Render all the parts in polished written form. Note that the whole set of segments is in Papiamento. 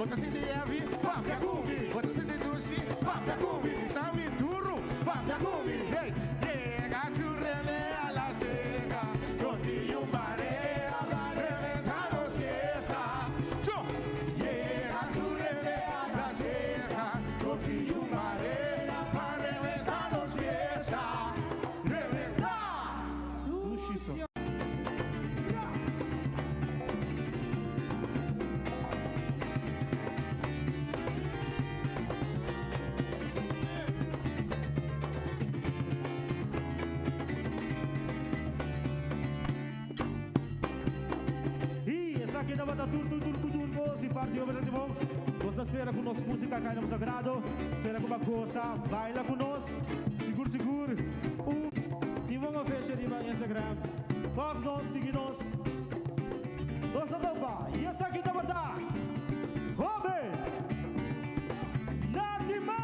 Bo ta sinti heavy? Papia ku mi. Bo ta sinti dushi? Papia ku mi. Bisa mi duru? Papia ku mi. Hey! Yega ku Rene a la seka, Roti un barea, reventa nos fiesta. Cho! Yega ku Rene a la seka, Roti un barea, pa reventa nos fiesta. Reventa! Dushi so. Y esaki tabata tur tur tur tur cos di parti Obra di Bon. Nos ta spera cu nos musica cay na boso agrado. Spera cu bo a goza, baila cu nos. Sigur sigur un Timon Official riba Instagram. Volg nos, sigui nos. Nos ta topa. Y esaki tabata Hoben na Timon!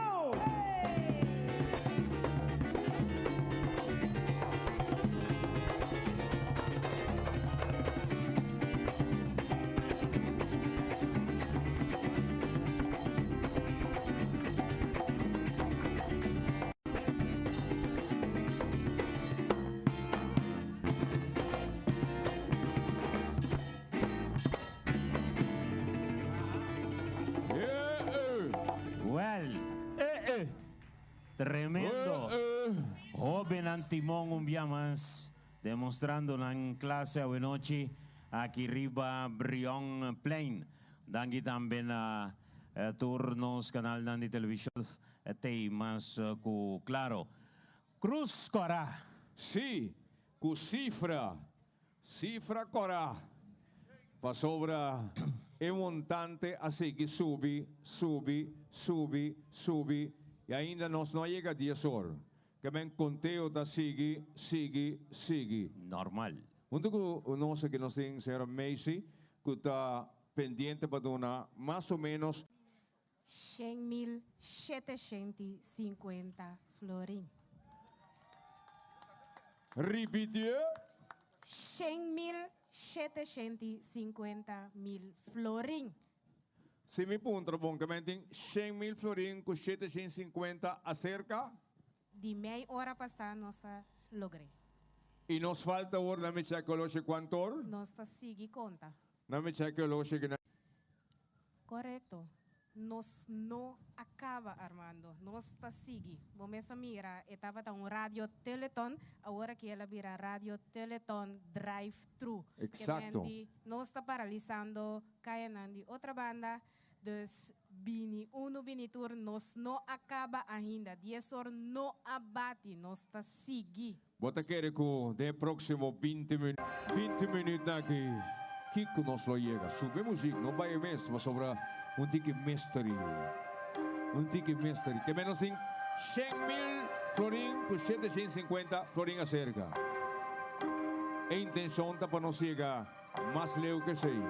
Wel, tremendo. Hobennan Timon un bia mas demostrando nan clase awenochi aki riba Brion Plein. Danki tambe na tur nos canalnan di television tey mas cu claro. Cruz Cora. Sí, cu cifra, cifra cora, pasobra e montante a sigui subi, subi, subi, subi y ainda nos no a yega dies or. Ke men conteo ta sigui, sigui, sigui. Normal. Hunto cu nos aki nos tin señora Macy cu ta pendiente pa duna mas o menos. 100.750 florin. Ripitié. 100.750 mil florin. Si mi puntra bon ke men tin 100.000 florin ku 750 aserka? Di mei ora pasá nos a logr'é. I nos falta awor na mi chèk oloshi kuantor? Nos ta sigui konta. Na mi chèk oloshi ki na. Korekto. Nos no a kaba, Armando. Nos ta sigui. Bo mes a mira, e tabata un radio teleton, awor aki el a bira radio teleton drive-thru. Eksakto. Ke men di nos ta paralisando kayanan di otra banda, dus bini unu bini tur, nos no a kaba ainda. Dies or no a bati, nos ta sigui. Bo ta kere ku den e próksimo binti binti minütnan aki kiko nos lo yega? Sube muzik, no bai e mes pasobra un tiki mystery, un tiki mystery. Ke menos tin 100.000 florin ku 750 florin aserka. E intenshon ta pa nos yega mas leu ke esei.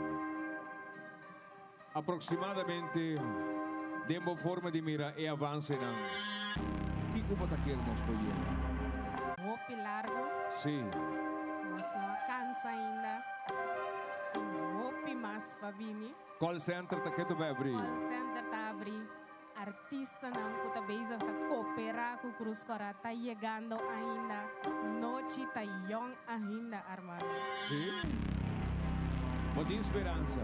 Aproximadamente den bo forma di mira e avancenan, kico bo ta kier nos por yega? Hopi largo. Sí. Nos no a cansa ainda. Tin hopi mas pa bini. Call center ta ketu bai abri. Call center ta abri. Artistanan cu ta bezig ta coopera cu Cruz Cora ta yegando ainda. Nochi ta yong ainda, Armando. Sí. Bo tin speransa?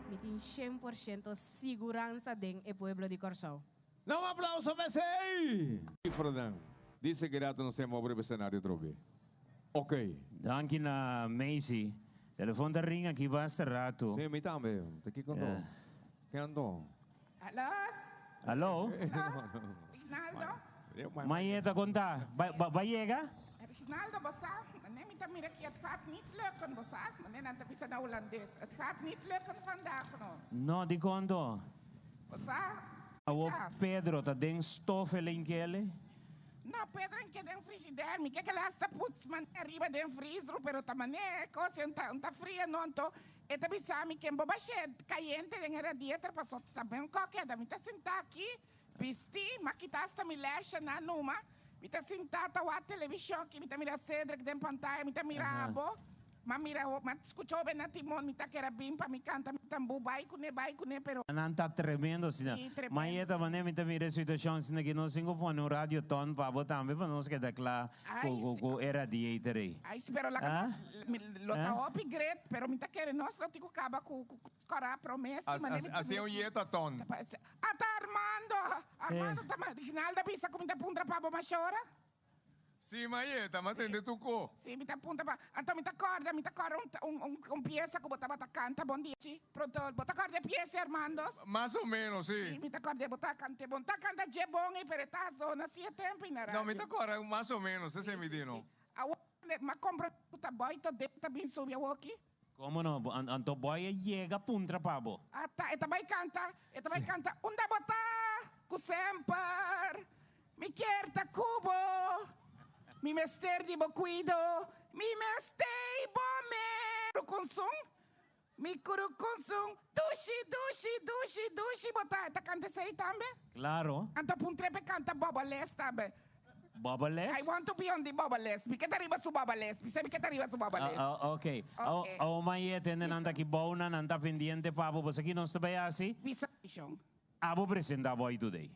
Mi tin 100% siguransa den e pueblo di Kòrsou. Na un aplauso pa esei! Cifranan di seguridad nos tin mob riba escenario atrobe. Ok. Danki na Macy. Telefon ta ring aki basta rato. Sí, mi tambe. Ta kiko anto? Ke anto? Alos. Alo. Alos, Rignaldo. Mayeta kon ta? Ba yega? Rignaldo, bo sa, mane mi ta mira ki het gaat niet lukken, bo sa, mane nan ta bisa na Hulandes, het gaat niet lukken vandaag no. No, dikon to? Bo sa, Awo Pedro ta den stof el inkele? No, Pedro inke den frigidair, mi ke kila hasta puts mane ariba den frisru, pero ta mane e kos un ta fria no, anto E ta bisa mi ken bo bash'é kayente den e radiator paso ta ben kòkeda. Mi ta sintá aki, bistí, m'a kita asta mi lèsha na numa. Mi ta sintá ta wak televishon aki, mi ta mira Cedric den pantaya, mi ta mira abo. M'a mira, m'a skucha hoben na timon, mi ta kere a bin pa mi kanta mi tambú, bai kuné, bai kuné, pero. Nan ta tremendo asina. Sí, tremendo. Mayeta, manera mi ta mira e situacion asina ki nos tin cu pone un radioton pa bo tambe pa nos keda cla Ay, cu cu sí. cu e radiator ey. Ay, sí, pero laga Ah? mi, lo ta Ah? hopi great, pero mi ta kere nos lo tin cu caba cu cu cora prome, sí, manera mi ta Así mira un ki yeta ton. ta pa- Ata Armando! Armando ta ma, Rignaldo a bisa cu mi ta puntra pa bo mashora. Si, Mayeta, m'a tende tu ko. Si, mi ta punta pa. Anto mi ta kòrda, mi ta kòrda un, un, un, un piesa ku bo tabata kanta bon dia, chi. Pronto, bo ta kòrda e piesa, Armandos? Mas o menos, si. Si, mi ta kòrda e bo ta kant'é. Bo no ta kanta dje bon ei, pero e ta zona si e tempu ei na No, mi radio. ta kòrda mas o menos, esei mi di no. Si. Awor, m'a komprondé ku ta Boy Todé ta bin subi awoki. Komo no? Anto Boy a yega puntra pa bo. Ata, e ta bai kanta, e ta bai kanta, Unda bo ta ku semper? Mi kier ta ku bo, mi mester di bo kuido, mi mester bo me kunsun, mi kuru kunsun, dushi, dushi, dushi, dushi bo ta, e ta kanta esei tambe? Klaro. Anto puntr'é p'e kanta Bobo Les tambe. Bobo Les? I want to be on the Bobo Les, mi ke ta riba su Bobo Les, mi sa mi ke ta riba su Bobo Les. Ok. Ok. Awo maye tende nan ta ki bou nan, nan ta pendiente pa bo, pasobra ki nos ta bai hasi? Bisa shon. Abo presenta Boy Today.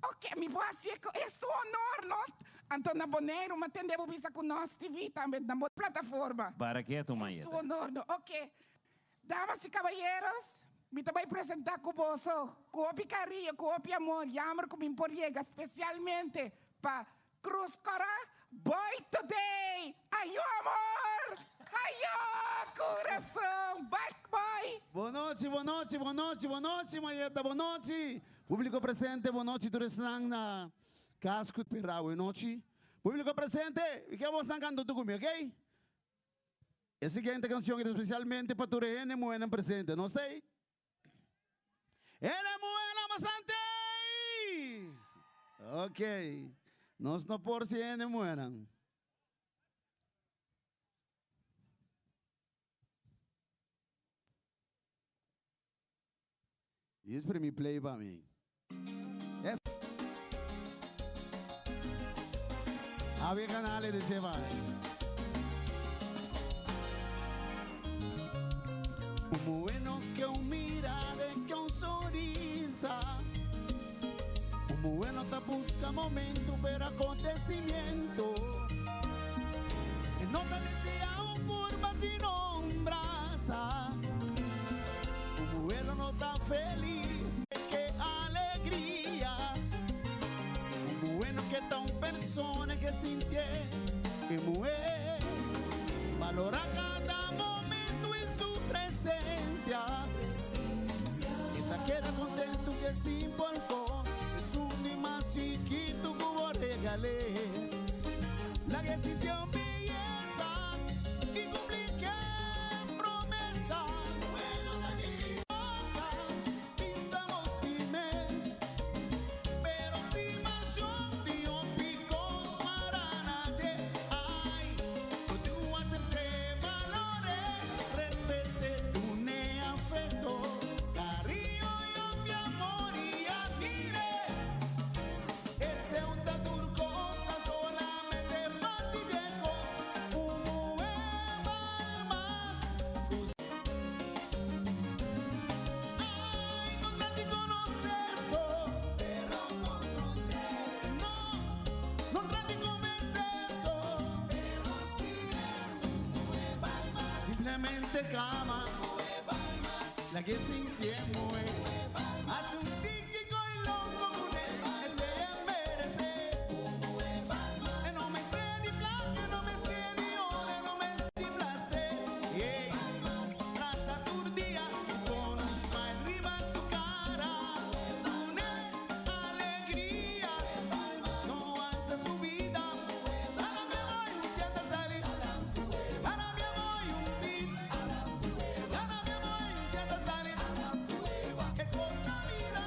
Ok, mi por hacié cu es un honor, no? Anto na Boneiru mi a tende bo bisa cu nos TV tambe na bo plataforma. Para ke tu Es mayeta? un honor, no? Ok. Damas y caballeros, mi ta bay presenta cu boso cu hopi cariño, cu hopi amor, jammer cu mi por yega specialmente pa Cruz Cora Boy Today! Ayo amor! Ayo curason! Bash Boy! Bon nochi, bon nochi, bon nochi, bon nochi Mayeta, bon nochi publico presente, bon nochi tur esnan na cas cu ta awe nochi. Publico presente, mi kier bosnan canta hunto cu mi, ok? E siguiente cancion ta especialmente pa tur e hende muhernan presente. Nos ta ey? Hende muhernan bastante ey! Ok, nos no por si hende muhernan. Dis primi play pa mi. Es. Awe canale de Sheva. Un bueno que un mirada, que un sonrisa. Un bueno te busca momento, pero acontecimiento. No te desea un curva sino un brasa. Un bueno no está feliz, qué alegría. Un bueno que está un persona que sintió que mujer valora cada momento en su presencia. Y te queda contento que sin polvo es un más chiquito que vos regalé. La que sintió belleza y cumplí que promesa. Pisamos dime, pero si marchó, tío picos para nadie. Ay, tú haces valores, respete tu afecto, cariño y mi amor y admire. Ese un turco solamente patilleco, un mueva más. Ay, contra ti conocerlo, pero no, contra ti convencerlo, pero simplemente cama, la que sintiendo hace un tíquico y loco con él, ese merece. Que no me esté ni plan, que no me esté ni hora, no me esté ni placer. Yeah. Trata tu día con un smile riba en su cara, una alegría, no hace su vida. Para mi voy un chance salir, para mi voy un beat, para mi voy un chance salir. Que costa mira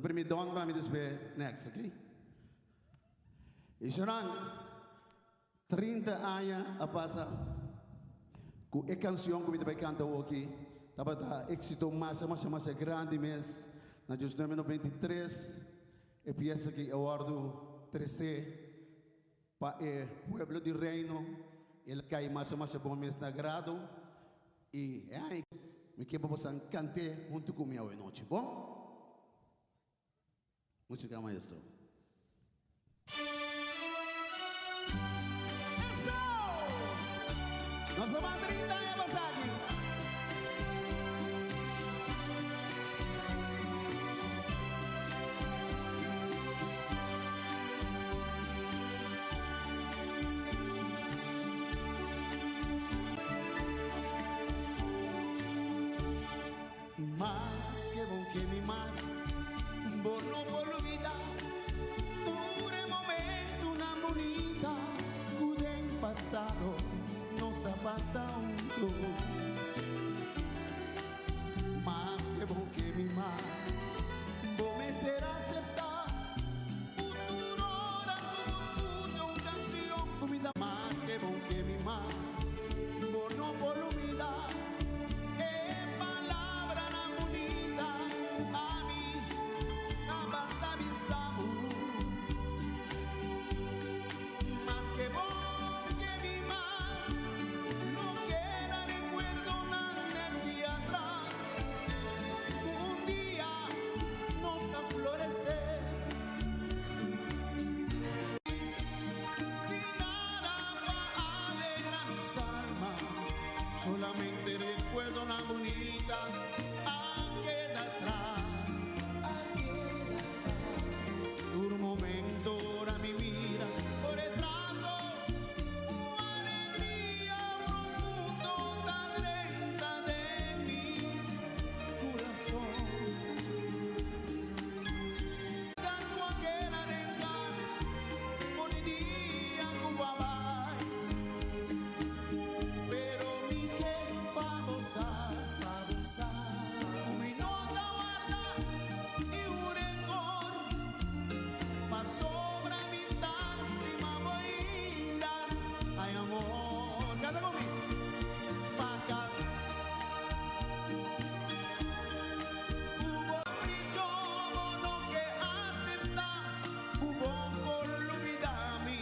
Primi don pa mi despues next, ok? Y shonan, 30 aña a pasa cu e cancion cu mi ta bay canta awoki tabata exito masha masha masha grandi mes na 1993. E pieza aki a wordo trece pa e pueblo di Reino. El a cay masha masha bon mes na agrado. Y e aña mi ke pa bosan cant'e hunto cu mi awe nochi. Bon? Musica maestro. Eso! Nos lo ban 30 aña pasa aki. Mas ke bo ke mi mas, bo no por lubida tur e momentunan bunita ku den pasado nos a pasa hunto. Mas ke bo ke mi mas, bo mester aseptá ku tur ora ku bo skucha un kanshon ku mi ta. Mas ke bo ke mi mas, bo no por lubida. E palabranan bunita ku ami tabata bisa bo. Maske bo ke mi mas, lo keda rekuerdonan nèchi atras. Ku un dia nos ta floresé. Sin nada pa alegra nos alma, solamente recuerdonan bunita a keda atras, a keda atras. Tur momento ora mi mira bo retrato, un alegria profundo ta drenta den mi curason. Tantu a keda den kas for di dia ku bo a bai, pero mi ke pa bo sa ku mi no ta warda ni un renkor, pasobra mi ta stima bo ainda. Ay amor, kanta ku mi, pa Ku bo capricho bo no ke acepta ku bo por lubida mi.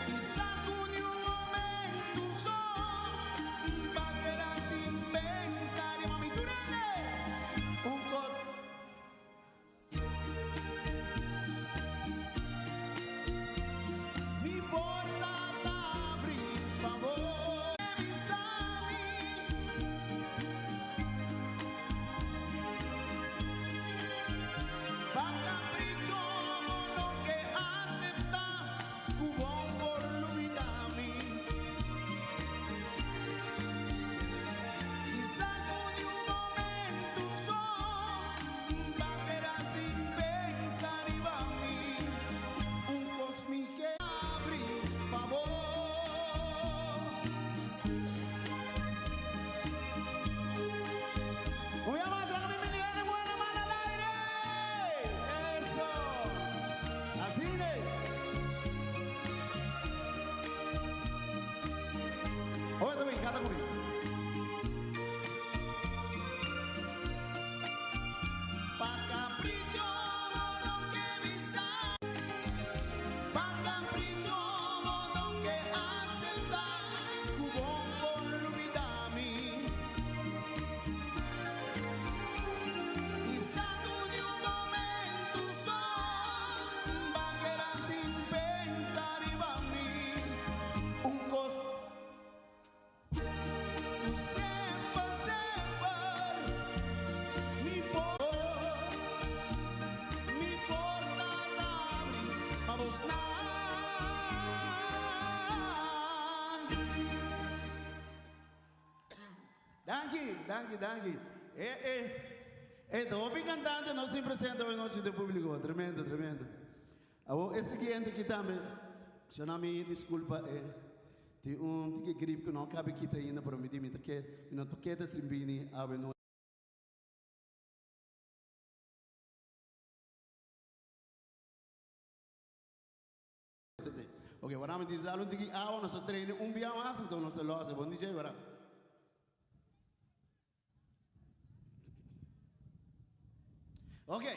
Kisa ku ni un momento so pa keda sin pensa riba mi. Tur hende un cos. Mi porta ta abri pa bo. Bisa mi. Pa capricho bo no ke acepta cu bo por lubida mi. Kisa cu ni un momento so ta keda sin pensa riba mi. Un cos mi ke abri pa bo. Un bia mas laga mi mini hende muhe na man al aire! Eso! Asina e! Oye ta bin, canta cu mi. Pa capricho bo no ke bisa. Pa capricho bo no ke acepta cu bo por lubida mi. Kisa cu ni un momento so ba keda sin pensa riba mi. Un cos. Cu semper, semper mi por, mi porta ta abri pa bosnan. Danki, danki, danki. E, e, e ta hopi cantante nos tin presente awe nochi den publico. Tremendo, tremendo. Awor e siguiente aki tambe, shona mi disculpa e tin un tiki grip cu no a cabe kita ainda pero mi di mi ta ke mi no ta keda sin bini awe nochi. Ok, agora me diz algo que ah, nós treino um dia mais, então nós lo bom DJ, agora. Ok.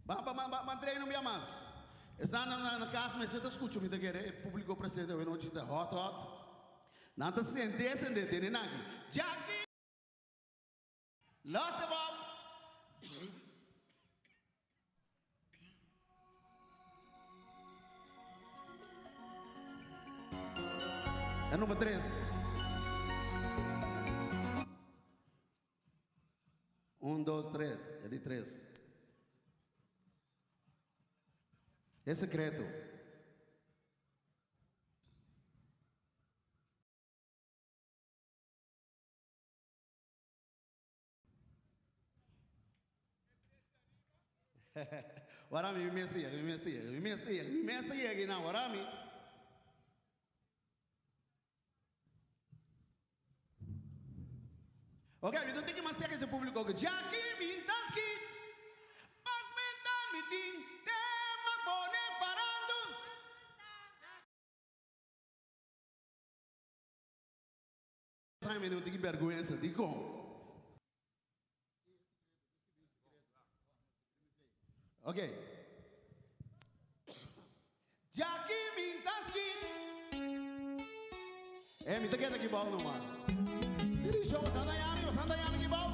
Vamos para treino um dia mais. Está na casa, mas você escuta, me quer, público presente, hoje noite está hot, hot. Nada sente, sente, tem nada. Jackie! Lost about. É número 3. 1, 2, 3. É de 3. É secreto. Warami, mi mestia, mi mestia, mi mestia, mi mestia aqui na warami. Ok, então tem que mais que esse público que Jackie Mintaski, pas mental meeting, tema pone parando. Simon, não tem que vergonha, de como? Ok. Jackie Mintaski. É, me tá aqui bom não, mano. Ele chama Santa Yami, Santa Yami que bom.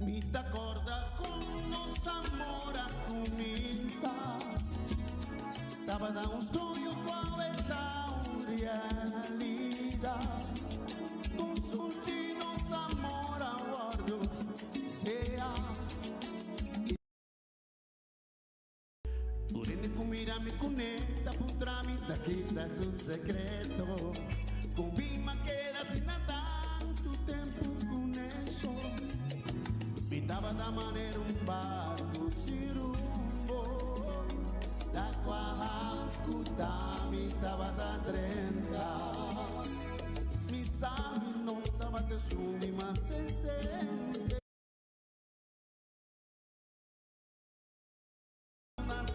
Mi te acorda con nos amor a comienza. Tava da un sueño cual está un realidad. Con su nos amor a guardo sea. Urene kumira mi conecta puntrami da quita su secreto. Con bima queda sin tanto tempo con eso. Pitava da maneira um barco sem rumbo. Da qua mi tava da 30. Mi sami non tava te sumi ma se sente.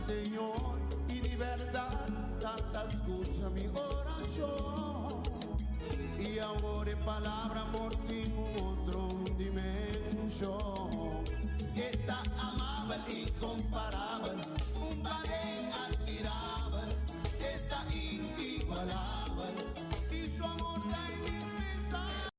Señor, y de verdad, tanta escucha mi oración. Y ahora en palabra amor sin otro dimensión. Está amable incomparable, un ballet admirable, está inigualable, y su amor da indispensable.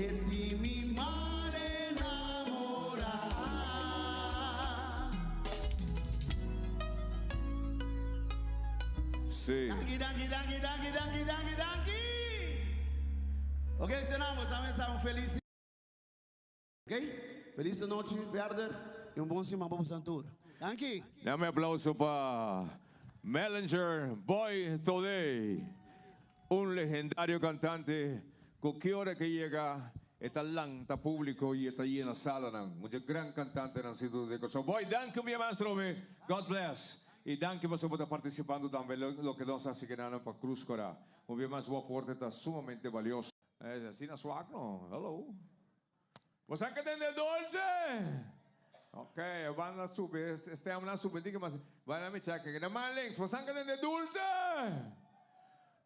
E di mi mal enamorá. Sí. Danki, danki, danki, danki, danki, danki, danki. Ok, señor, bo sa mesa un feliz. Ok, feliz nochi verder y un bon siman pa boso tur. Danki. Dame aplauso pa Mellinger Boy Thodé, un legendario cantante cu ki ora que yega e ta lanta publico y e ta yena salanan. Un dje gran cantantenan sin duda di Corsou. Boy, danki un bia mas trobe. God bless. Y danki pasobra bo ta participando tambe loke nos a haci nan pa Cruz Cora. Un bia mas bo aporte ta sumamente valioso. Asina swak no. Hello. Bo sa ke tende dolce? Ok, e banda subi, e stemnan subi diki mas. Bai na mi check aki. Na man links, bo sa ke tende dulce?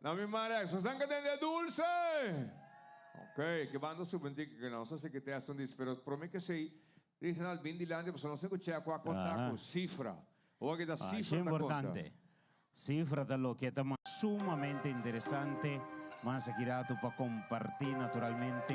Na mi man rechts, bo sa ke tende dulce? Ok, ke banda subi diki ke nos a sigui test un dis, pero prome ke esei, Reginald bin dilanti pasobra nos tin ku check wak konta ku sifra. Ora ke ta Ah, sifra esei ta konta. importante. Sifra ta loke ta mas sumamente interesante, mas aki rato pa comparti naturalmente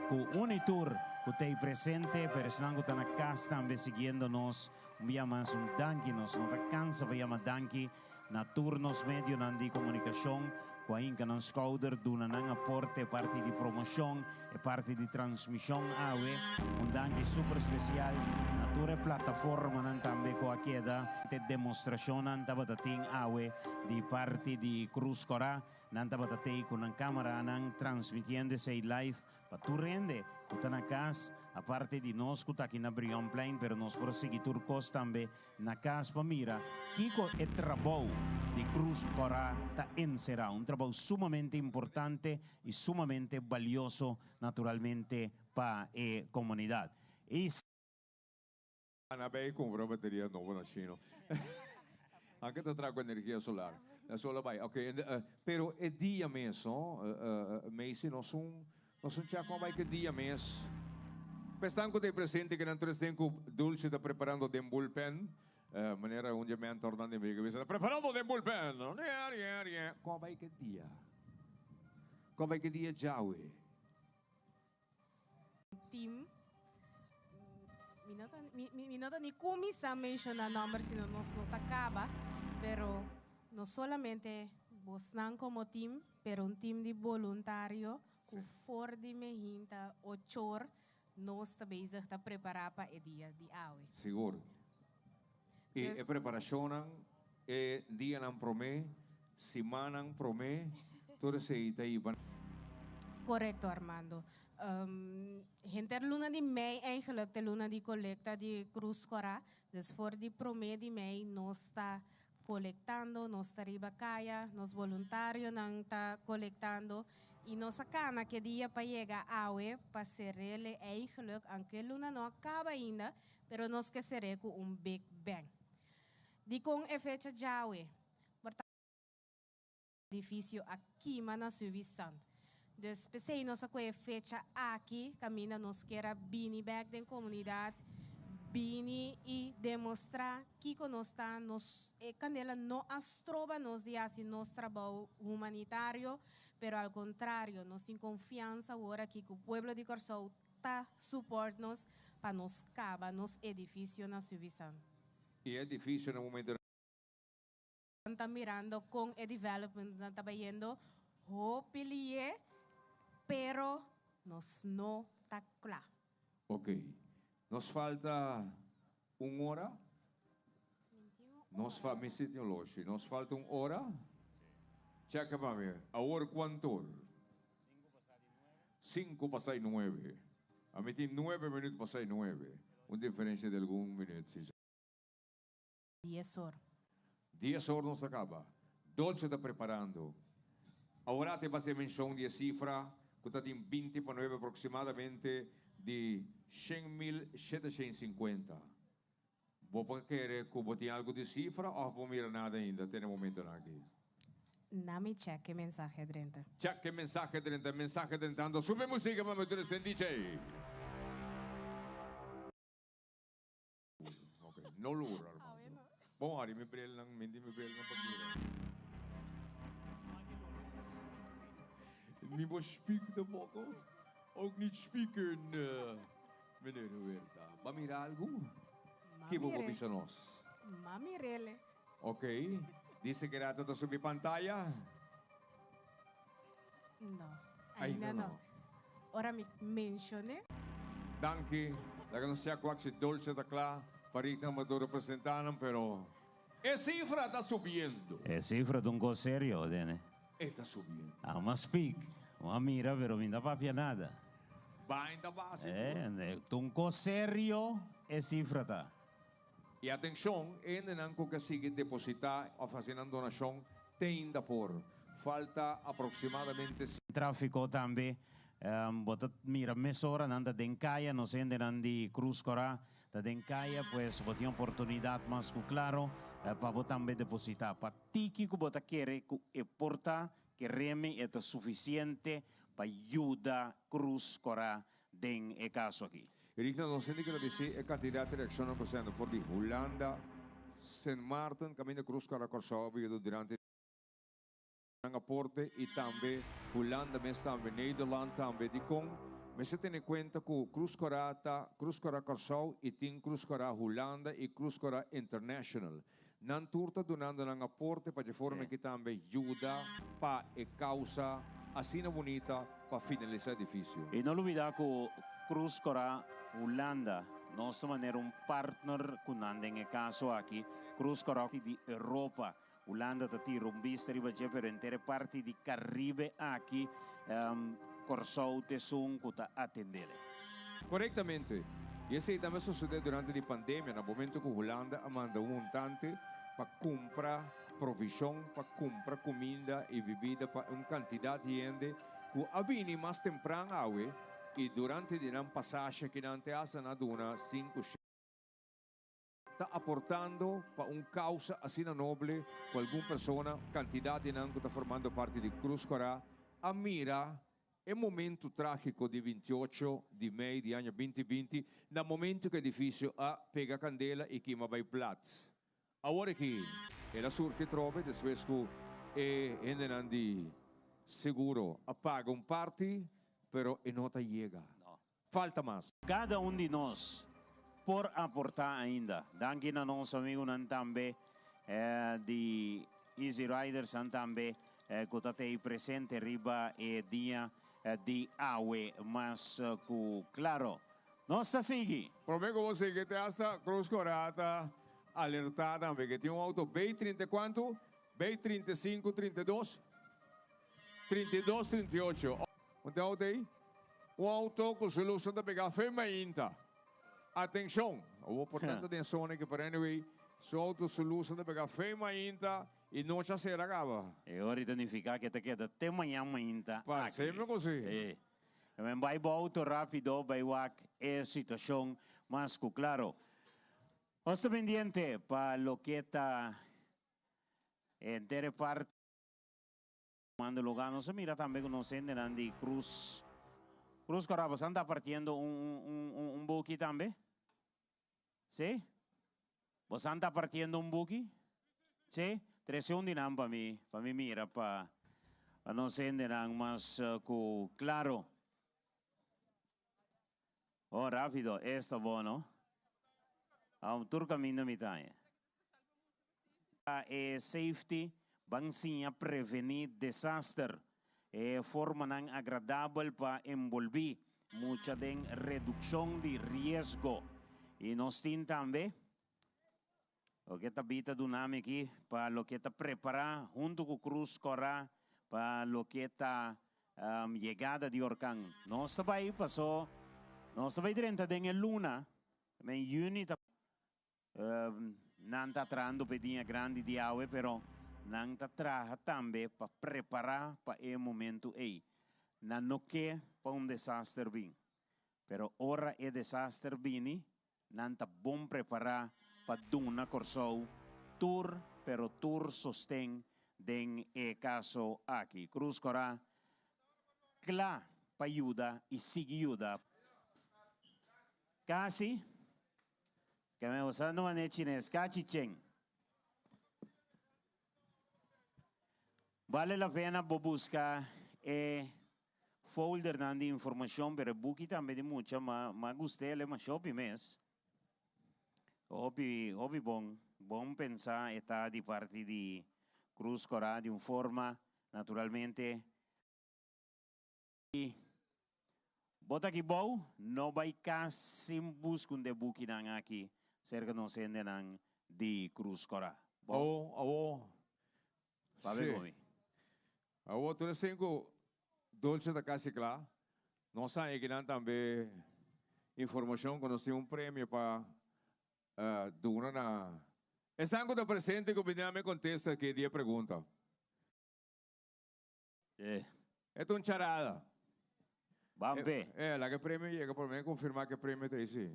cu un y tur cu t'ey presente, pero esnan cu ta na cas tambe siguiendo nos, un bia mas un danki, nos no ta cansa pa yama danki na tur nos medionan di comunicacion cu a hinca nan schouder, duna nan aporte e parti di promocion, E parti di transmishon awe, un danki super spesial na tur e plataformanan tambe ku a keda. E demostrashonnan tabata tin awe di parti di Cruz Cora. Nan tabata tei ku nan kameranan transmitiendo esei live pa tur hende ku ta na kas, aparte di nos ku ta aki na Brionplein, pero nos por sigui tur kos tambe Na kas pa mira kiko e trabou di Cruz Cora ta enserá, un trabou sumamente importante i sumamente balioso naturalmente pa e komunidat. I. Ana bay cumpra bateria nobo na chino. Anke ta traha cu energia solar. Na sola bay. Ok, pero e dia mes, no? Macy, nos un Nos un chakon bai ke dia mes. Pestan ku ta e presente ke nan tur esten ku Dulce ta preparando den bullpen. Manera un dje mentornan den Vega bisa ta preparando den bullpen. Kon bai ke dia? Kon bai ke dia djawe? Team mi no ta mi no ta ni cuminsa menciona nomber sino nos no ta caba pero no solamente bosnan como team Pero un team di boluntario cu for di mehinta ochor nos ta bezig ta prepara pa e dia di awe. Sigur. Y e preparacionnan, e dianan prome, simannan prome, tur esey ta hiba. Corecto Armando. Henter luna di mei eigenlijk ta e luna di colecta di Cruz Cora. Dus for di prome di mei nos ta Kolektando, nos ta riba kaya, nos boluntarionan ta kolektando i nos a kana ke dia pa yega awe pa ser'ele eigenlijk, anke luna no a kaba ainda, pero nos ke ser'é ku un big bang. Dikon e fecha djawe? Por ta edifisio a kima na Suivisant. Dus p'esei nos a kohe fecha aki kaminda nos kier a bini bèk den komunidat, bini i demostrá kiko nos ta. Nos, e kandela no a stroba nos di hasi nos trabou humanitario, pero al kontrario, nos tin konfiansa awor aki ku pueblo di Kòrsou ta supòrt nos pa nos kaba nos edifisio na Suivisant. E edifisio na momento. Ta mirando con e developmentnan ta bayendo hopi lié, pero nos no ta cla. Ok. Nos falta un ora? Nos fa, mi si tin oloshi. Nos falta un ora? Checa pa mi. Awor cuanto? Cinco pasai nuebe. Ami tin nuebe minuut pasai nuebe. Un diferencia di algun minuut, si. Dies or. Dies or nos ta kaba. Dolce ta preparando. Awor te base menshon di e sifra ku ta tin 20 pa nuebe aproksimadamente di 100.750. Bo por kere ku bo tin algu di sifra òf bo mira nada ainda te na e momentonan aki? Na mi check e mensahe drenta. Check e mensahe drenta, mensahe drentando. Sube musika pa mi tur esten DJ. Ok, no lura Armando. Bon Ari, mi brilnan, mi tin mi brilnan pa mira. Mi por speak tampoco. Ook niet spieken, meneer Huerta. Ba mira algu? Ki bo por bisa nos? Ma mirele. Ok. Dice que rato ta subi pantaya? No. Ainda no. Ora mi mencion'e. Danki. Laga nos check wak si Dolce ta kla pa Rigna Maduro presenta nan, pero e cifra ta subiendo. E cifra ta un cos serio, Dene. E ta subiendo. Amo a speak, bo a mira pero mi no ta papia nada. Bain ta basico. E, ta un cos serio e cifra ta. I atencion, hendenan cu ke sigui deposita of haci nan donacion te inda por. Falta aproximadamente. Trafico tambe, bo ta mira mesora nan ta den caya, nos hendenan di Cruz Cora ta den caya, pues bo tin oportunidad mas cu claro pa bo tambe deposita. Pa tiki cu bo ta kere cu e por ta, keremi e ta suficiente pa yuda Cruz Cora den e caso aki. Rigna nos hende keda bisti e kantidat di reakshonnan ku sendo for di Hulanda, Sint Maarten, kaminda Cruz Kara Kòrsou a biyuda durante nan aporte i tambe Hulanda mes tambe, Nederland tambe. Dikon mester tene kuenta ku Cruz Kara ta Cruz Kara Kòrsou i tin Cruz Kara Hulanda i Cruz Kara International. Nan tur ta dunando nan aporte pa dje forma ki tambe yuda pa e causa asina bunita pa finalisa edificio. I no lubida cu Cruz Cora Hulanda nos ta manera un partner cu nan den e caso aki. Cruz Cora di Europa. Hulanda ta tira un bista riba dje pero henter e parti di Caribe aki Corsou t'esun cu ta atendele. Corectamente. Y esey tambe a sucede durante di pandemia na momento cu Hulanda a manda un montante pa cumpra provision, pa cumpra cuminda y bibida pa un cantidad di hende cu a bini mas tempran awe y durante di nan pasashi aki nan te hasta nan a duna cinco ta aportando pa un causa asina noble cu algun persona, cantidad di nan cu ta formando parti di Cruz Cora, a mira e momento tragico di 28 di mei di aña 2020, na momento cu edificio a pega candela y kima bay plat. Awor aki el a surgi atrobe despues cu e hendenan di seguro a paga un parti, pero e no ta yega. Falta mas. Cada un di nos por aporta ainda. Danki na nos amigunan tambe di Easy Riders nan tambe cu ta tey presente riba e dia di awe mas cu claro. Nos ta sigui. Prome cu bo sigui te hasta Cruz Cora ta alerta tambe ke tin un auto B trinta y cuanto? B 35, 32, 32, 38. Un te auto ey? Un auto cu su luznan ta pega fe mainta. Atencion! Awor por tanto den zona aki, pero anyway, su auto su luznan ta pega fe mainta y nochi a cera caba. E ora ta nifica cu e ta keda te mañan mainta aki. Parceme cu si. E. Men bai bo auto rapido bai wak e situacion mas cu claro. Nos ta pendiente pa loke ta henter e parti. Mando lugar nos a mira tambe cu nos hendenan di Cruz Cruz Cora boso ta partiendo un un un buki tambe? Si? Boso ta partiendo un buki? Si? Trece un di nan pa mi pa mi mira pa pa nos hendenan mas cu claro. Oh rapido es ta bo no? Aun tur caminda mi ta haña. E safety ban siña prevení desaster. E formanan agradabel pa enbolbí mucha den redukshon di riesgo. I nos tin tambe loke ta bita dunami aki pa loke ta prepará huntu ku Krus Kòrá pa loke ta yegada di orkan. Nos ta bai paso nos ta bai drenta den e luna, men yüni ta. Nan ta trahando p'e dia grandi di awe, pero nan ta traha tambe pa prepará pa e momentu ei. Nan no ke pa un desaster bin, pero ora e desaster bini, nan ta bon prepará pa duna Kòrsou tur, pero tur sosten den e kaso aki. Cruz Kòrá kla pa yuda i sigui yuda. Kasi. Ke men usando manera chines, kachi chen. Bale la pena bo buska e foldernan di informashon, pero e buki tambe di mucha, ma m'a gust'el masha hopi mes. Hopi, hopi bon. Bon pensá e ta di parti di Cruz Corá di un forma, naturalmente. I bo ta aki bou, no bai kas sin buska un de bukinan aki serka nos hendenan di Cruz Corá. Bo. Awo, awo. Papia Sí. ku mi. Awo, tur esei ku Dolce ta kasi kla. Nos a haña kinan tambe informashon ku nos tin un premio pa duna na esnan ku ta presente ku bini a mi kontesta ki di e pregunta. Eh. E ta un charada. Ban pe. Eh, laga e premio yega por mi confirma cu e premio ta ey si.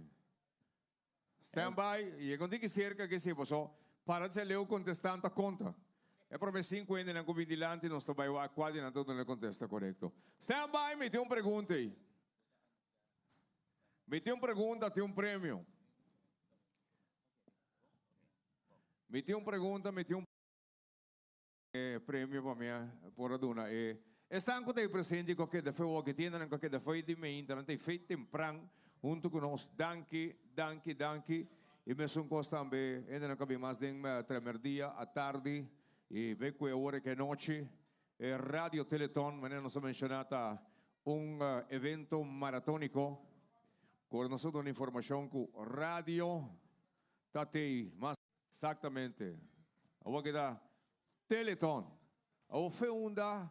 Stand by, yega un tiki cerca aki si, paso para di leu contestan ta conta. E prome cinco hendenan cu bin dilanti nos ta bay wak cual di nan ta duna e contesta corecto. Stand by, mi tin un pregunta ey. Mi tin un pregunta, tin un premio. Mi tin un pregunta, mi tin un. E premio pa mi por a duna e esnan ku ta ei presente ku a keda fe wòk, e tiendanan ku a keda fe di meinta, nan ta ei fe tempran huntu ku nos. Danki, danki, danki. I mesun kos tambe hendenan ku a bin mas den tremerdia, atardi i be ku e ora ku e nochi. E Radio Teleton, manera nos a menshoná, ta un evento maratóniko ku ora nos a duna informashon ku radio ta tei mas. Exactamente. Awor ke ta Teleton. Awor fe unda,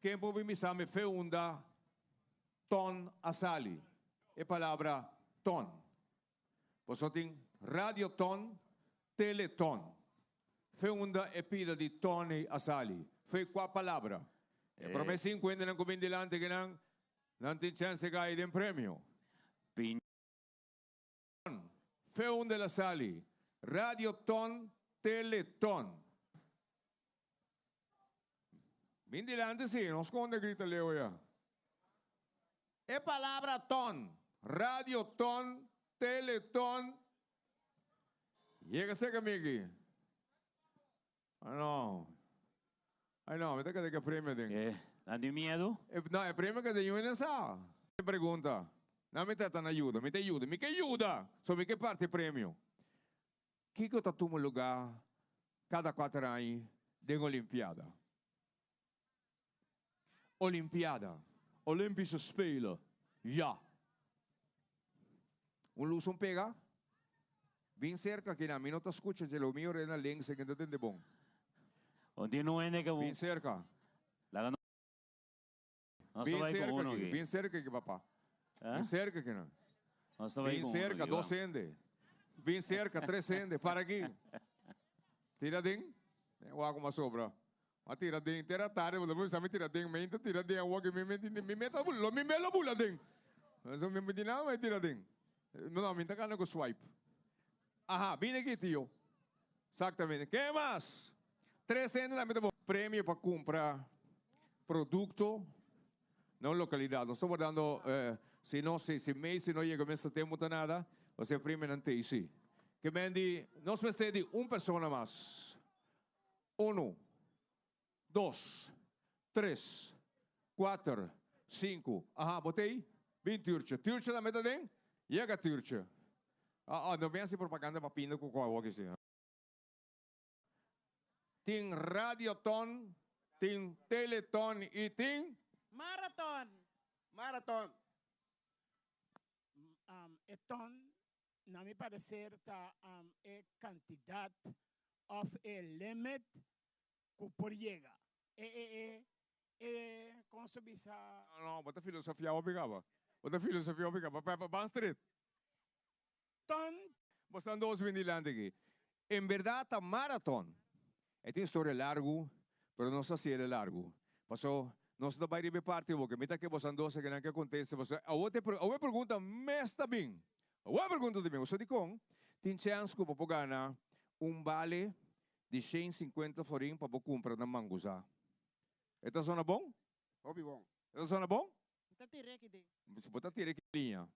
ken por bin bisa mi fe unda ton a sali? E palabra ton. Pasobra tin radioton, teleton. Fe unda e pida di ton ei a sali? Fe kua palabra? E prome sinku hendenan ku bin dilanti kinan, nan tin chèns di kai den premio. Fe unda el a sali? Radio ton, tele ton. Bin dilanti si, no sconde grita leu ya. E palabra ton, radio ton, tele ton. Yega cerca mi aki. Ay no. Ay no, mi ta keda ke premio den. Eh, nan tin miedu? No, e premio ke den yu hende sa. E pregunta, nan mi trata na yuda, mi ta yuda, mi ke yuda, so mi ke parti e premio. Kiko ta tuma luga kada kuater aña den Olimpiada? Olimpiada, Olympische Spelen, ya. Un lus un pega? Bin cerca aki na, mi no ta scucha dje lo mi ora na links aki no ta tende bon. Un tin un hende ke Bin cerca. Laga nos nos ta Bin bai ku cerca uno aki, aki. bin cerca aki papa. Bin cerca aki na. Nos ta bai Bin ku uno cerca, aki, dos vamos. hende. Bin cerca, tres hende, para aki. Tira den, wak como a sobra. A tira den tera tarde bo ta bisa mi tira den mi ta tira den awor mi mi mi ta lo mi lo bula den so mi di nada mi tira den no mi ta gana ku swipe aha bini aki tio exactamente ke mas tres hende tambe ta bo premio pa kumpra produkto na un lokalidat nos ta wardando si no si si Macy no yega mester tempu ta nada pasobra e premionan ta ei si ke men di nos mester di un persona mas. Unu, dos, tres, kuater, sinku. Aha, bo t'ei? Bin Turtje. Turtje tambe ta den? Yega Turtje. Ah, ah, no bin hasi propaganda pa pinda ku kua awor si. Tin radioton, tin teleton i tin. Maraton. Maraton. E ton, na mi parecer, ta e cantidad of e limit cu por yega. E e e e con su bisa. No, no, bo ta filosofia hopi caba. Bo ta filosofia hopi caba. Pepa, ban street. Ton. Bo stan dos bin dilanti aki. En berdad ta marathon. E tin historia largu, pero nos ta hasiel e largu. Paso, nos ta bai riba e parti awor, ke mi ta ke bosan dos akinan ke kontesta, paso awor te awor e pregunta mes ta bin. Awor e pregunta ta bin, paso dikon tin chèns ku bo por gana un bale di shen sinkuenta forin pa bo kumpra na Manguza? E ta sona bon? Hopi bon. E ta sona bon? Mi ta tira aki den. Bo ta tira ki liña?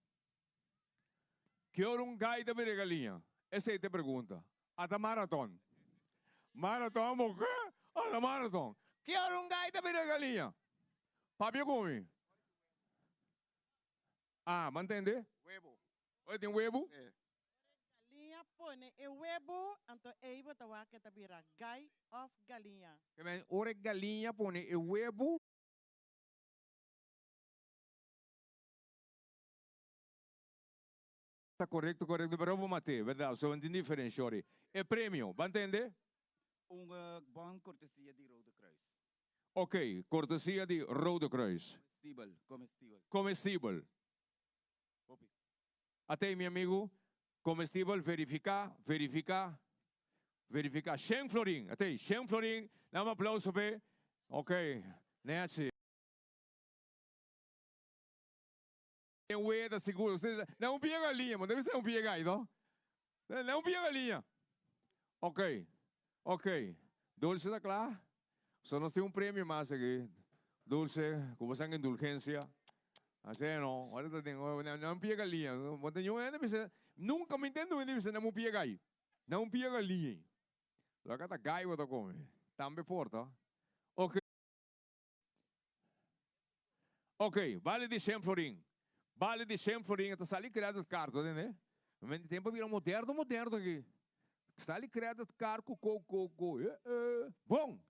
Ki ora un gai ta bira galiña? Esei ta e pregunta. Ata maraton. Maraton bo ke? Ata maraton. Ki ora un gai ta bira galiña? Papia ku mi. Ah, bo a ntende? Webu. Ora tin webu? Sí. Galiña pone e webu, anto ei bo ta wak e ta bira gai òf galiña. Ora e galiña pone e webu. Ta korekto, korekto, pero bo mat'é, bèrdat? So bo tin diferensha ori. E premio, bo a ntende? Un bon kortesia di Rode Kruis. Ok, kortesia di Rode Kruis. Comestibel, comestibel. Comestibel. Hopi. Atei mi amigu, comestibel verifiká, verifiká, verifiká. Shen florin, atei, shen florin, dame aplauso p'e. Ok, Nancy. Den wea ta sigur. Ustedes sa, nan un pia galiña, bo debe sa un pia gai, no? Nan un pia galiña. Ok, ok. Dulce ta kla? So nos tin un premio mas aki. Dulce, ku bo san indulgencia. Así no, ora ta den, nan un pia galiña. Bo ta ñun hende bisa, nunca mi ntende un hende bisa nan un pia gai. Nan un pia galiña. Loke ta gai bo ta come. Tambe por ta. Ok. Ok, bale di shen florin. Bale di shen florin, e ta sali credit card, bo tende? Men di tempo a bira moderno, moderno aki. Sali credit card cu co, co, co. Eh, eh. Bon!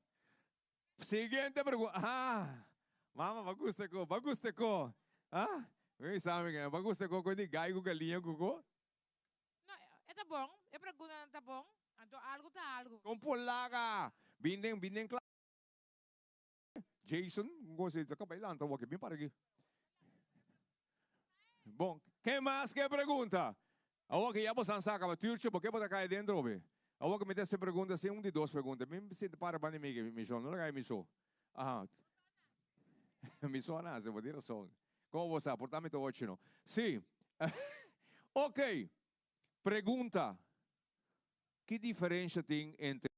Siguiente pregunta. Ah, mama, ba gusta co, ba gusta co. Ah, mi sa mi ba gusta co, cu di gai cu galiña cu co. No, e ta bon, e preguntanan ta bon, anto algo ta algo. Con por laga? Bin den, bin den klas. Jason, gosi ta kaba e lanta awor, bin para aki. Bon, ken mas ke pregunta? Awor ke ya bosan sa kaba, Turtje, bo ke bo ta kai adentro obe? Awor ke mi ta hasi pregunta, si un di dos pregunta, mi sinti para banda mi, mi so, no laga mi so. Aha. Mi so a nase, bo tin rason. Komo bo sa? Por ta mi ta ochi no. Si. Ok. Pregunta, Ki diferensha tin entre.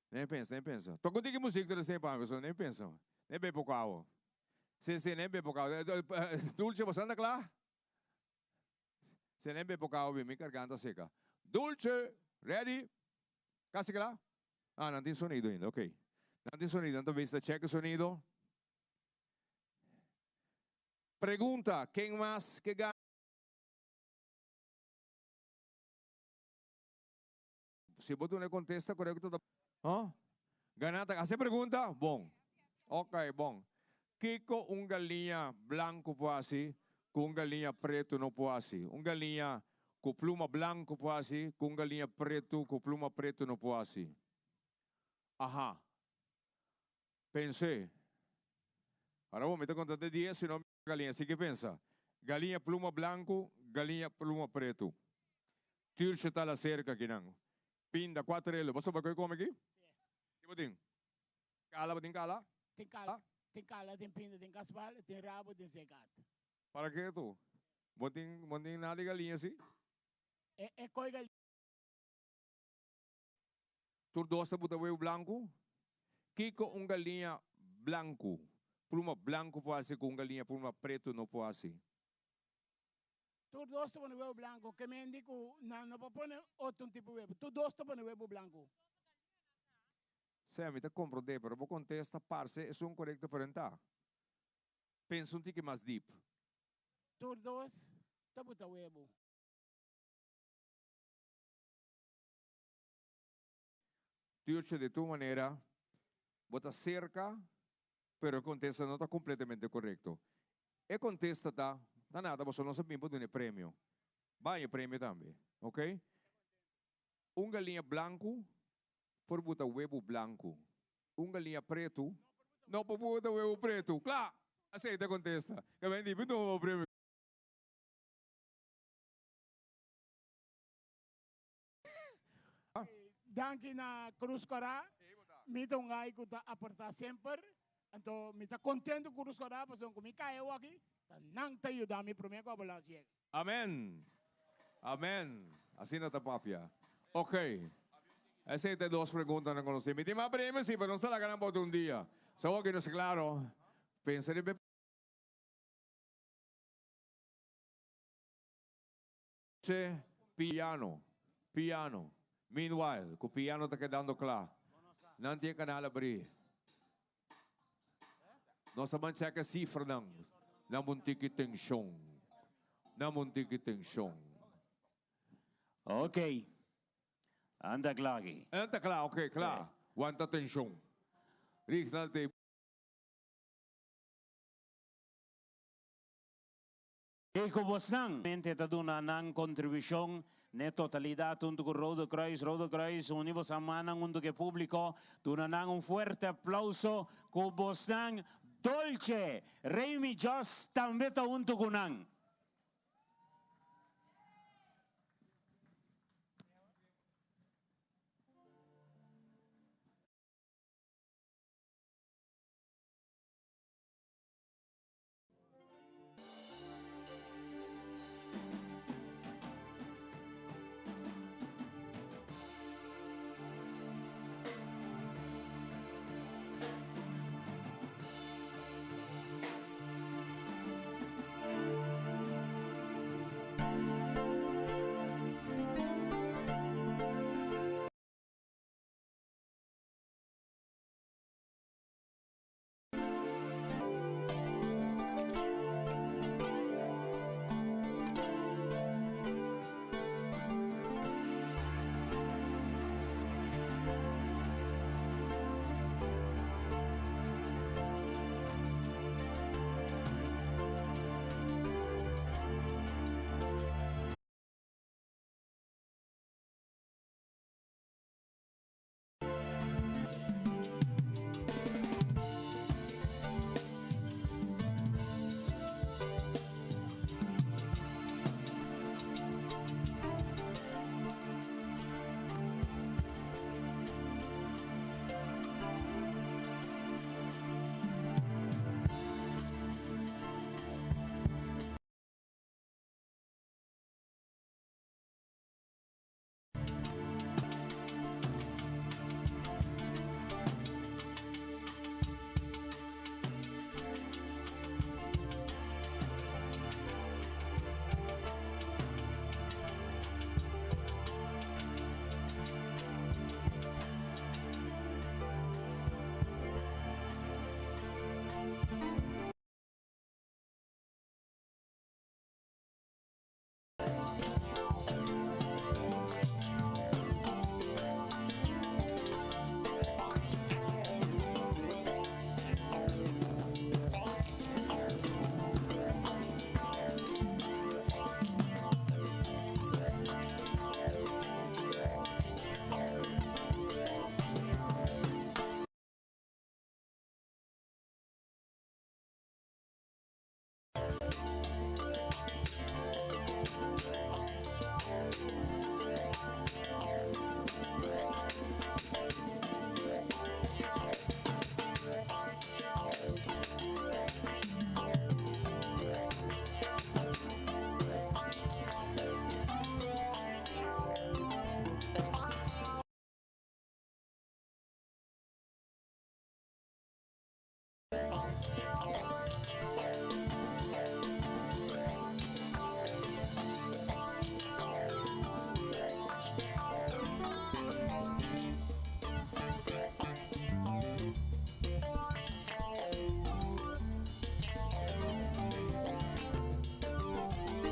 Nen pensa, nen pensa. Toca un tiki muziek ta esei pa mi, pasobra nen pensa. Nen bebe poco awa. Si, si, nen bebe poco awa. Dulce, bo sta kla? Si, nen bebe poco awa, mi garganta seca. Dulce, ready? Casi kla? Ah, nan tin sonido ainda, ok. Nan tin sonido, nan ta bisa check e sonido. Pregunta, ken mas ke gana? Si bo duna e kontesta korekto ta Huh? Gana ta hasi e pregunta? Bon. Ok, bon. Kiko un galiña blanku por hasi ku un galiña pretu no por hasi? Un galiña ku pluma blanku por hasi ku un galiña pretu ku pluma pretu no por hasi? Aha. Pens'é. Ora bo mi ta konta te dies, si no galiña sigui pensa. Galiña pluma blanku, galiña pluma pretu. Tirso ta la serka kinan. Pinda, kuater elo. Bo soba koe kome aki? Ki bo tin? Kala, bo tin kala? Tin kala, tin kala, tin pinda, tin kaspal, tin rabo, tin sekat. Para ke tu? Bo tin, bo tin nada di galiña si? E, e koi galiña. Tur dos ta buta webu blanku? Kiko un galiña blanku, pluma blanku por hasi ku un galiña pluma pretu no por hasi? Tur dos ta pone webu blanku. Ke men di ku nan no por pone otro tipo webu. Tur dos ta pone webu blanku. Sè, mi ta komprondé, pero bo kontesta parse esun korekto pero entá. Pensa un tiki mas dip. Tur dos ta buta webu. Turcho di tur manera bo ta cerca pero e contesta no ta completamente corecto. E contesta ta, ta nada boso no sa bin pa duna e premio. Baña e premio tambe, ok? Un galiña blanco por buta webu blanco. Un galiña preto no por buta webu preto. Cla! Asey ta e contesta. Caben di, bin tuma bo premio. Danki na Cruz Cora. Mi ta un guy cu ta aporta semper. Anto mi ta contento cu Cruz Cora pasobra cu mi cay awoki ta nan ta yuda mi prome cu ambulance yega. Amen! Amen! Asina ta papia. Ok. Esei ta e dos preguntanan cu nos tin. Mi tin mas premio si, pero nos ta laga nan pa otro un dia. Sa awor ki nos claro, pensa riba e. Che, piano, piano. Meanwhile, cu piano ta kedando cla. Nan tin e kanal abrí. Nos ta ban chèk e sifranan. Nan un tiki tenshon. Nan un tiki tenshon. Ok. Anda kla aki. Anda kla, ok, kla. Wanta tenshon. Rignald te. Kiko bosnan mente ta duna nan kontribushon n'e totalidat huntu ku Rode Kruis? Rode Kruis uni bosan mannan huntu ku e públiko, duna nan un fuerte aplauso ku bosnan Dolce Remy Joss tambe ta huntu ku nan.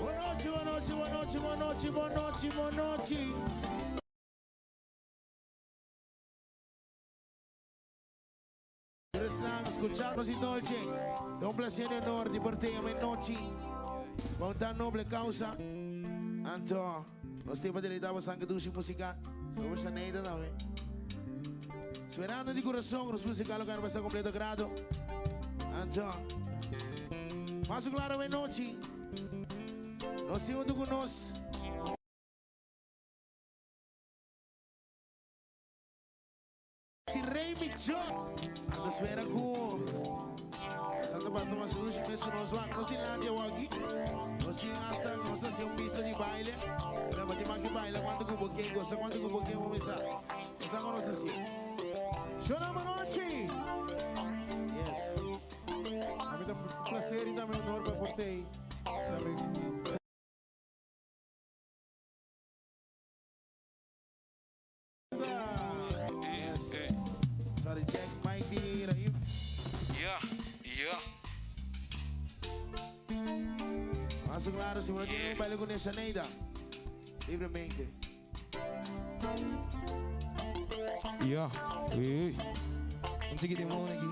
Bon nochi, bon nochi, bon nochi, bon nochi, bon nochi, bon nochi. Esnan skuchando nos di Dolce, ta un placer y honor di por tin e nochi pa un tan noble causa. Anto, nos tin pa deleita bosan cu dushi musica. Sobre Shaneida tambe. Sperando di corazon nos musica lo gana pa completo grado. Anto, mas claro e nochi, nos tin hunto cu nos. Di Rey Michon. Ando spera ku Santa pasa mas lushi mes ku nos wak. Nos tin lanti awaki. Nos tin hasta nos hasi un pista di baile. Pero pa tin maki baila kuantu ku bo ke, gosa kuantu ku bo ke bo mesa. Nos sa kon nos hasi. Shona Manochi! Yes. A mi ta un placer y tambe honor pa por tei. Tambe. Paso claro, si uno tiene un baile con esa Neida. Libremente. Ja, ui, ui. Un tiki di mon aki.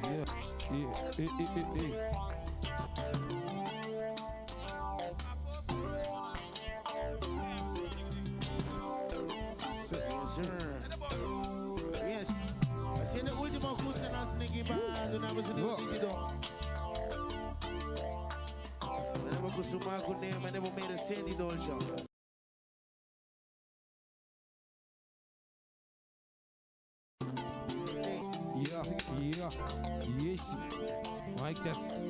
Yeah, yeah, eh, eh, eh, eh. Yes, sir. Yes. Haciendo último ajuste nos equipa donamos un nítido. Manebo kusuma kune, manebo merece di dolce. Yeah, yeah, yes. Mic test.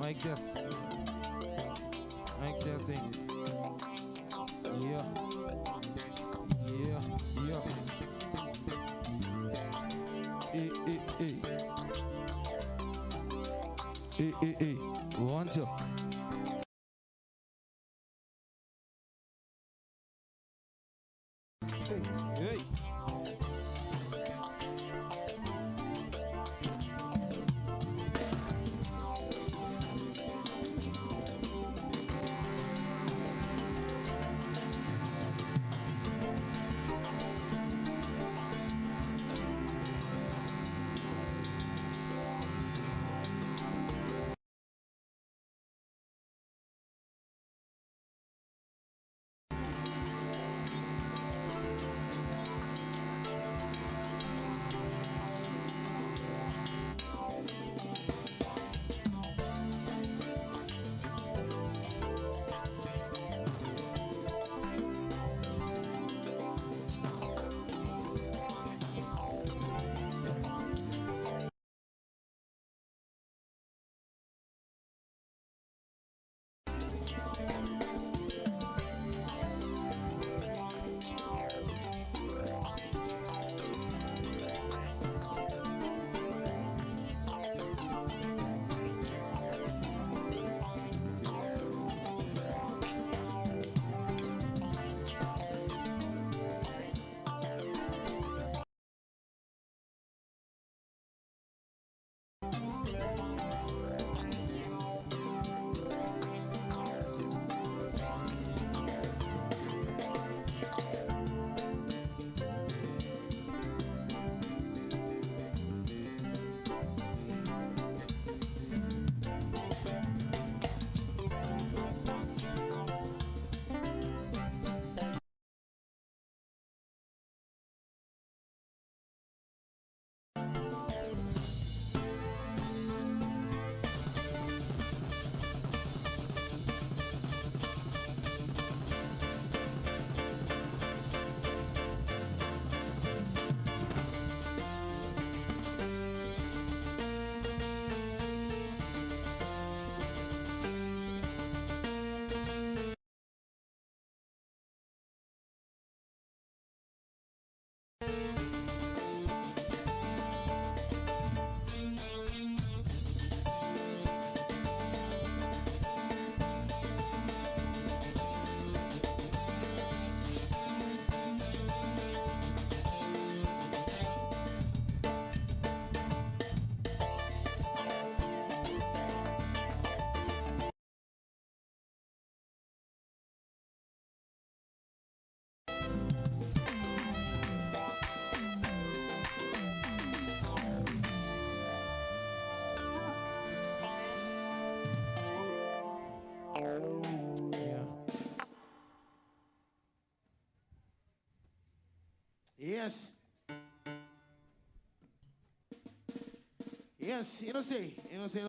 Mic test. Mic testing. Yeah. Yeah, yeah. Eh, eh, eh. Eh, eh, eh. One, two. Hey. Yes. Yes, eu não sei, eu não sei.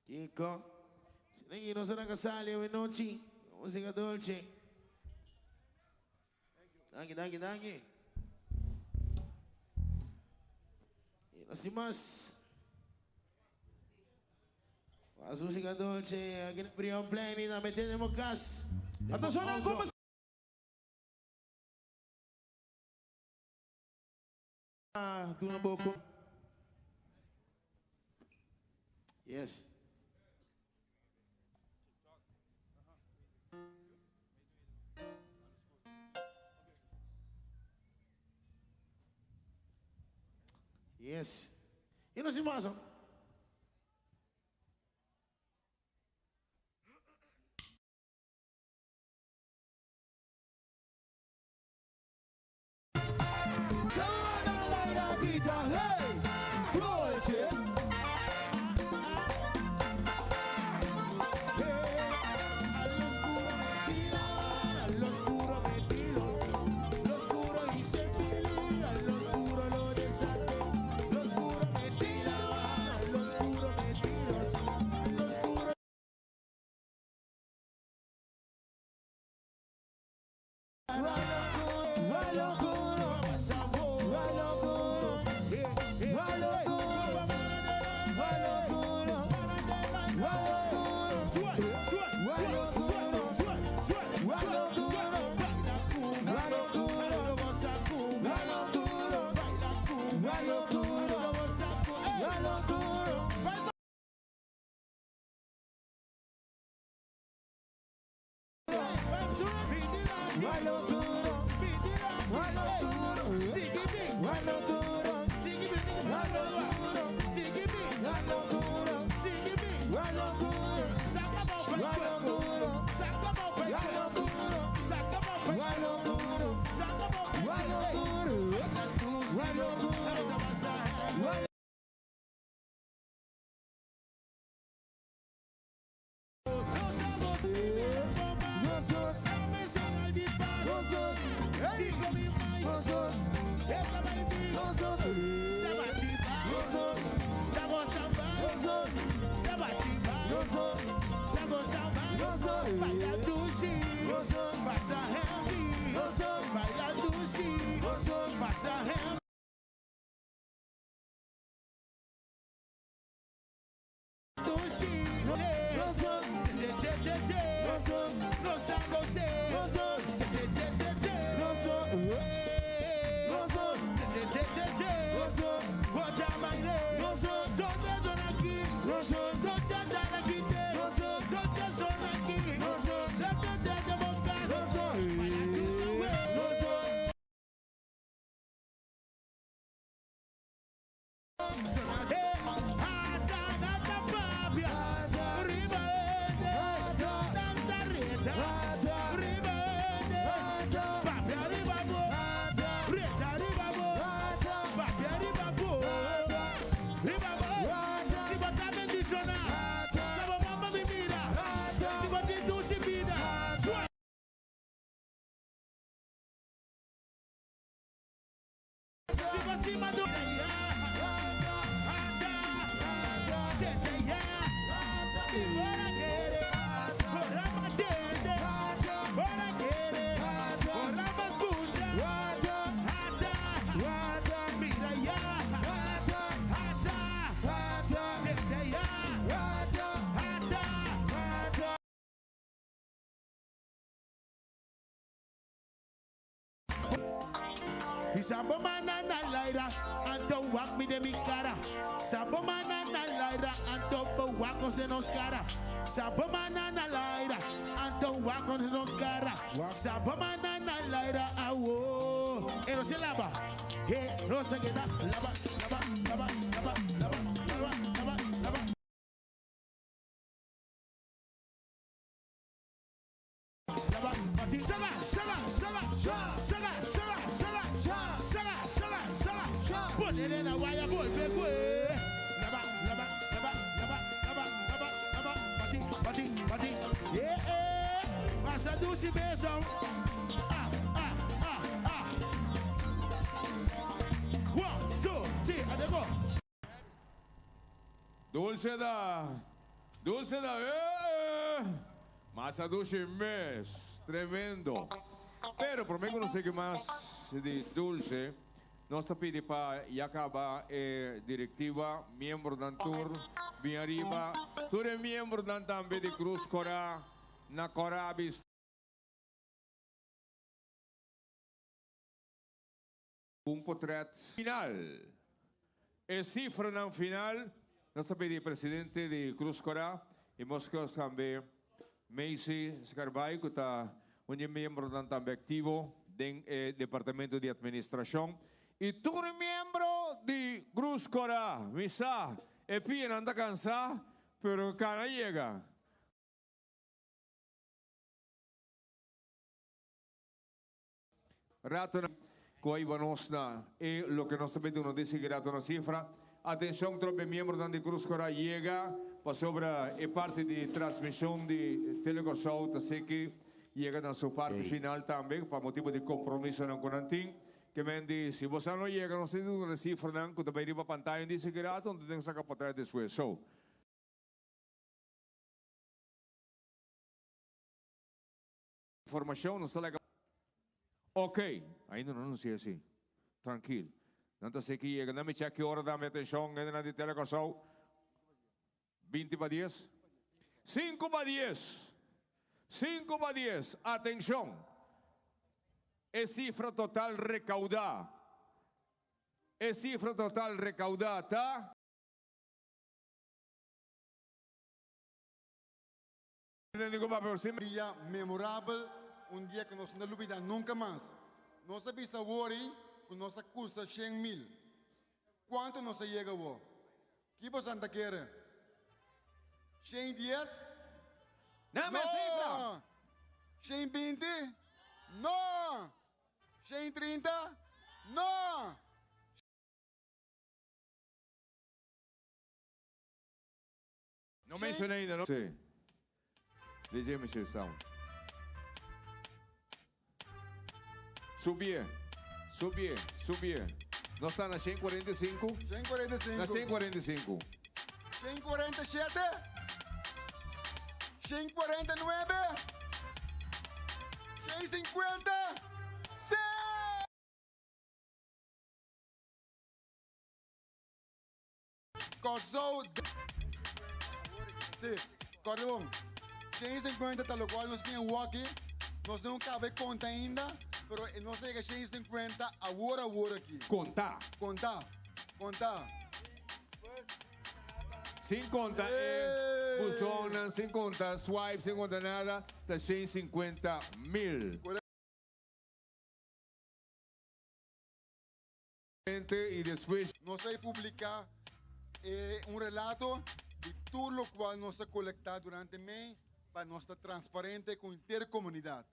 Kiko, se no será casale noche, música dolce. Danke, danke, danke. Y no sin más. Más música dolce, aquí en Brion Plane, también tenemos gas. Atenshon nan kuminsá. Duna boko. Yes. Yes. Y nos mas. Sambo manana laira, anto wak mi de mi cara. Sambo manana laira, anto bo wak no se nos cara. Sambo manana laira, anto wak no se nos cara. Sambo manana laira, awo. E no se lava. He, no se queda. Lava, lava, lava, lava, lava, lava, lava, lava. Lava, pati, saga, saga, saga, saga, saga, saga, saga, saga, saga. Ponele la guaya, golpe, güey. Lava, lava, lava, lava, lava, lava, lava. Pati, pati, pati. Yeah, eh. Pasa dulce beso. Ah, ah, ah, ah. One, two, three, and go. Dulce da. Dulce da. Eh, eh. Masa dulce mes. Tremendo. Pero promé ku nos sigui mas di Dulce, nos ta pidi pa ya kaba e direktiva, miembronan tur bin ariba, tur e miembronan tambe di Cruz Cora na Cora Bistro. Un potret final. E cifranan final, nos ta pidi presidente di Cruz Cora y Moscow tambe Macy Scarbay cu ta un di e miembronan tambe activo den e departamento di administracion y tur miembro di Cruz Cora. Mi sa e pianan ta cansa pero cara yega. Ratonan cu a hiba nos na e loke nos ta bay duna di sigui rato na cifra. Atencion trope miembronan di Cruz Cora yega pasobra e parti di transmision di Tele Corsou ta seki yega na su parti final tambe pa motibo di compromisonan cu nan tin. Ke men di si bo sa no yega nos tin duna e cifranan cu ta bay riba pantaya di sigui rato anto tin cu saca potret despues. So. Informacion nos ta laga. Ok, ainda no anuncia si. Trankil. Nan ta seki yega. Nan mi check ki ora dame atencion hendenan di Tele Corsou. 20 pa dies. 5 pa dies. 5 pa dies. Atencion. E cifra total recauda. E cifra total recauda ta. Un dia memorabel, un dia ku nos no ta lubidá nunka mas. Nos a bisa awor ei ku nos a kursa shen mil. Kuantu nos a yega awor? Ki bosan ta kere? 110? No! 120? No! 130? No! No menciona ainda, no? Sí. DJ Michel Sound. Subié, subié, subié. Nos ta na 145? 145. Na 145. 147? 149? 150? Sí! Kòrsou Sí, kòrda bon. 150 ta lokual nos tin awoki. Nos no kaba e konta ainda, pero nos a yega 150 awor awor aki. Konta. Konta, konta. Sin konta e buzonnan, sin konta swipe, sin konta nada, ta 150 mil. Y despues. Nos a publica e un relato di tur locual nos a colecta durante mei pa nos ta transparente cu henter comunidad.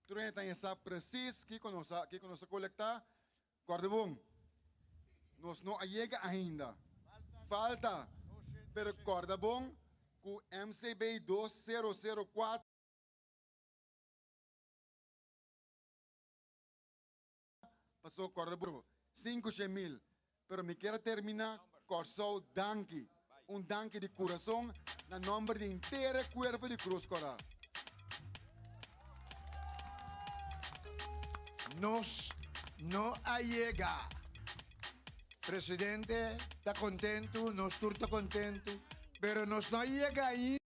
Tur hende ta haña sa precies kico nos a kico nos a colecta. Corda bon, nos no a yega ainda. Falta. Pero corda bon cu MCB 2004. Paso kòrda bo 500.000 pero mi kier a termina Kòrsou danki un danki di kurason na nòmber di henter e kuerpo di Krus Kòrá. Nos no a yega. Presidente ta kontentu, nos tur ta kontentu, pero nos no a yega ainda.